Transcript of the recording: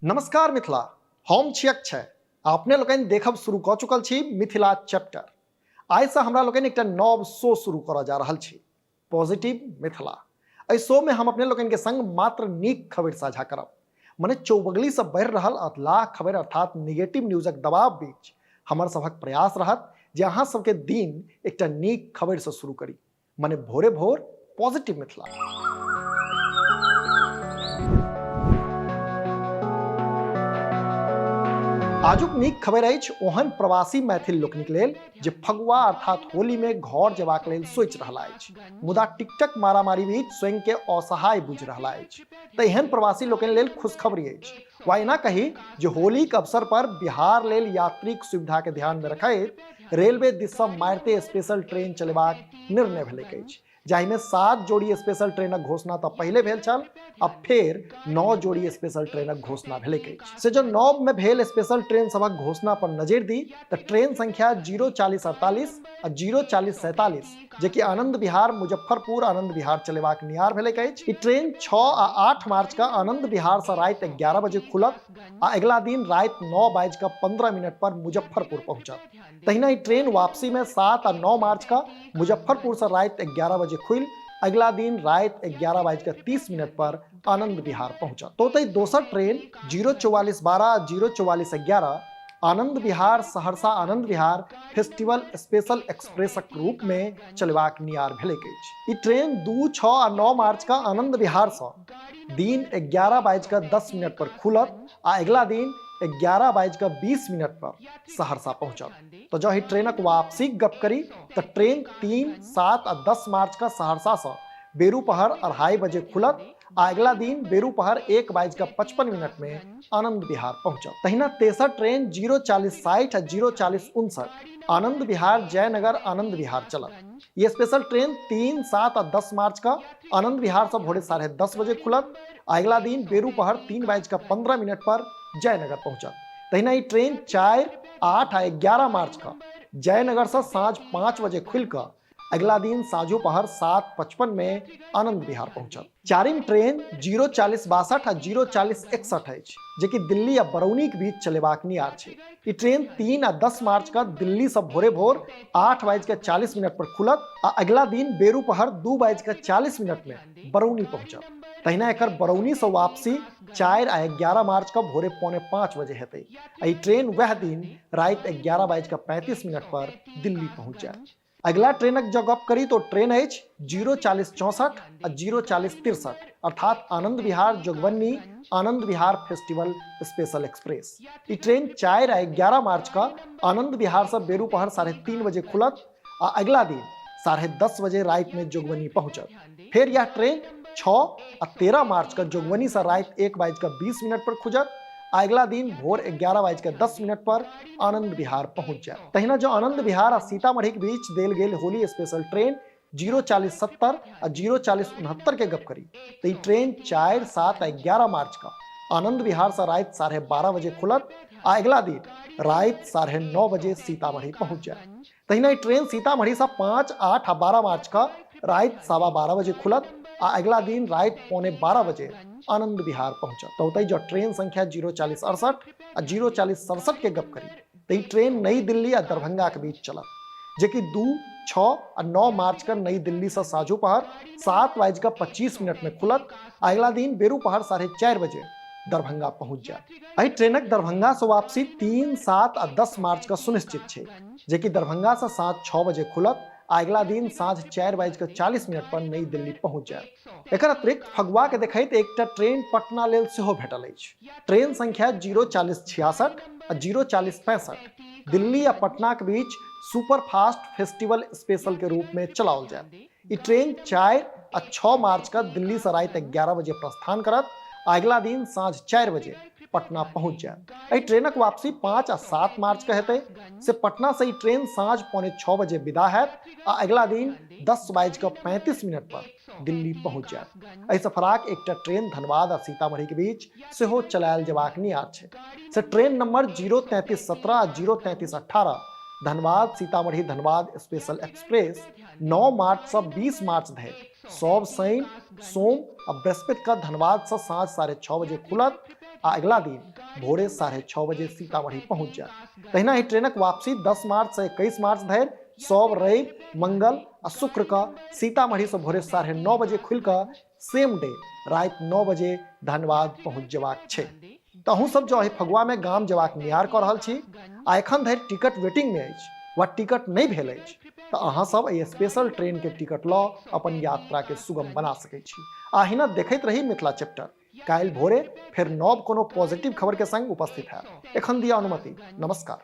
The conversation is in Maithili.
नमस्कार मिथिला, हम छी अक्षय आ अपने लोकनि देखब शुरू कऽ चुकल छी मिथिला चैप्टर। आइसँ हमरा लोकनि एकटा नव शो शुरू करऽ जा रहल छी, पॉजिटिव मिथिला। एहि शो में हम अपने लोकनि के संग मात्र नीक खबरि साझा करब, मने चौबगली से बढ़ि रहल अधलाह खबरि अर्थात निगेटिव न्यूजक दबाव बीच हमर सभक प्रयास रहत जे अहाँ सबके दिन एकटा नीक खबरि से शुरू करी, मने भोरे भोर पॉजिटिव मिथिला। आजुक नीक खबरि अछि ओहन प्रवासी मैथिल लोकनिक लेल जे फगुआ अर्थात होली में घर जेबाक लेल सोचि रहला अछि, मुदा टिकटक मारामारी बीच स्वयं के असहाय बुझि रहला अछि। तऽ एहन प्रवासी लोकनि लेल खुशखबरी अछि, वा एना कही जे होलीक अवसर पर बिहार लेल यात्रीक सुविधा के ध्यान में रखैत रेलवे दिस सँ मारिते स्पेशल ट्रेन चलेबाक निर्णय भेलैक अछि, जाहिमे 7 जोड़ी स्पेशल ट्रेनक घोषणा तऽ पहिले भेल छल आ फेर 9 जोड़ी स्पेशल ट्रेनक घोषणा भेलैक अछि। से जँ नव में भेल स्पेशल ट्रेन सभक घोषणा पर नजरि दी तऽ ट्रेन संख्या 04048 आ 04047, जे कि आनंद विहार मुजफ्फरपुर आनंद विहार चलेबाक नियार भेलैक अछि। ई ट्रेन 6 आ 8 मार्च के आनंद विहार सँ राति 11 बजे खुलत आ अगिला दिन राति 9:15 पर मुजफ्फरपुर पहुंचत। तहिना ई ट्रेन वापसी में 7 आ 9 मार्च का मुजफ्फरपुर से राति 11 बजे खुलि अगिला दिन राति 11:30 पर आनंद विहार पहुंचत। तो ओतहि दोसर ट्रेन 04412 आ 04411 आनंद विहार सहरसा आनंद विहार फेस्टिवल स्पेशल एक्सप्रेसक रूप में चलेबाक नियार भेलैक अछि। ई ट्रेन 2, 6 आ 9 मार्च का आनंद विहार सँ दिन 11:10 पर खुलत आ अगिला दिन 11:20 पर सहरसा पहुंचत। तो जँ एहि ट्रेनक वापसीक गप करी तऽ ट्रेन 3, 7 आ 10 मार्च का सहरसा सँ बेरूपहर 2:30 बजे खुलत आ अगिला दिन बेरूपहर 1:55 में आनंद विहार पहुंचत। तहिना तेसर ट्रेन 04060 आ 04059 आनंद विहार जयनगर आनंद विहार चलत। ये स्पेशल ट्रेन 3, 7 आ 10 मार्च का आनंद विहार से भोरे 10:30 बजे खुलत आ अगिला दिन बेरूपहर 3:15 पर जयनगर पहुंचत। तहिना ई ट्रेन 4, 8 आ 11 मार्च का जयनगर से साँझ 5 बजे खुलि कऽ अगिला दिन साँझू पहर 7:55 में आनंद विहार पहुंचत। चारिम ट्रेन 04062 आ 04061 अछि, जे कि दिल्ली आ बरौनी के बीच चलेबाक नियार छै। ई ट्रेन 3 आ 10 मार्च का दिल्ली से भोरे भोर 8:40 पर खुलत आ अगिला दिन बेरूपहर 2:40 में बरौनी पहुंचत। तहिना एकर बरौनी से वापसी 4 आ 11 मार्च का भोरे 4:45 बजे हेतै आ ई ट्रेन वएह दिन राति 11:35 पर दिल्ली पहुंच जायत। अगिला ट्रेनक जँ गप करी तो ट्रेन अछि 04064 आ 04063 अर्थात Anand Vihar Jogbani Anand Vihar festival special express. ई ट्रेन 4 आ 11 मार्च का आनंद विहार से बेरूपहर 3:30 बजे खुलत आ अगिला दिन 10:30 बजे राति में जोगबनी पहुंचत। फेर यह ट्रेन 6 आ 13 मार्च का जोगबनी से राति 1:20 पर खुजत आ अगिला दिन भोर 11:10 पर आनंद विहार पहुंच जायत। तहिना जो आनंद विहार आ सीतामढ़ी के बीच देल गेल होली स्पेशल ट्रेन 04070 आ 04069 के गप करी तो ई ट्रेन 4, 7 आ 11 मार्च का आनंद विहार से राति 12:30 बजे खुलत आ अगिला दिन राति 9:30 बजे सीतामढ़ी पहुंच जायत। तहिना ई ट्रेन सीतामढ़ी से 5, 8 आ 12 मार्च का राति 12:15 बजे खुलत आ अगिला दिन राति 11:45 बजे आनंद विहार पहुंचत। तो ओतहि जँ ट्रेन संख्या 04068 आ 04067 के गप करी तो ई ट्रेन नई दिल्ली आ दरभंगा के बीच चलत, जे कि 2, 6 आ 9 मार्च के नई दिल्ली से साँझू पहर 7:25 में खुलत आ अगिला दिन बेरूपहर 4:30 बजे दरभंगा पहुंच जायत। एहि ट्रेनक दरभंगा से वापसी 3, 7 आ 10 मार्च के सुनिश्चित छै, जे कि दरभंगा से साँझ 6 बजे खुलत आ अगिला दिन साँझ 4:40 पर नई दिल्ली पहुंच जायत। एकर अतिरिक्त फगुआ के देखैत एकटा ट्रेन पटना लेल सेहो भेटल अछि। ट्रेन संख्या 04066 आ 04065 दिल्ली आ पटना के बीच सुपरफास्ट फेस्टिवल स्पेशल के रूप में चलाओल जायत। ई ट्रेन 4 आ 6 मार्च का दिल्ली से राति 11 बजे प्रस्थान करत आ अगिला दिन साँझ 4 बजे पटना पहुंच जायत। एहि ट्रेनक वापसी 5 आ 7 मार्च के हेतै, से पटना से ई ट्रेन साँझ 5:45 बजे विदा हैत आ अगिला दिन 10:35 पर दिल्ली पहुंच जायत। एहि से फराक एकटा ट्रेन धनबाद आ सीतामढ़ी के बीच सेहो चलायल जेबाक नियार छै। से ट्रेन नंबर 03317 आ 03318 धनबाद सीतामढ़ी धनबाद स्पेशल एक्सप्रेस 9 मार्च से 20 मार्च धरि सब शनि, सोम आ बृहस्पति का धनबाद से साँझ 6:30 बजे खुलत आ आ अगिला दिन भोरे 6:30 बजे सीतामढ़ी पहुंच जायत। तहिना एहि ट्रेनक वापसी 10 मार्च से 21 मार्च धरि सब रवि, मंगल आ शुक्र के सीतामढ़ी से भोरे 9:30 बजे खुलि कऽ सेम डे राति 9 बजे धनबाद पहुंच जेबाक छै। तऽ अहूँ सब जँ एहि फगुआ में गाम जेबाक नियार कऽ रहल छी आ एखन धरि टिकट वेटिंग में अछि वा टिकट नहि भेल अछि तऽ अहाँ सब एहि स्पेशल ट्रेन के टिकट लऽ अपन यात्रा के सुगम बना सकै छी। आ अहिना देखैत रही मिथिला चैप्टर। काल्हि भोरे फेर नव कोनो पॉजिटिव खबर के संग उपस्थित हैब। एखन दिअ अनुमति। नमस्कार।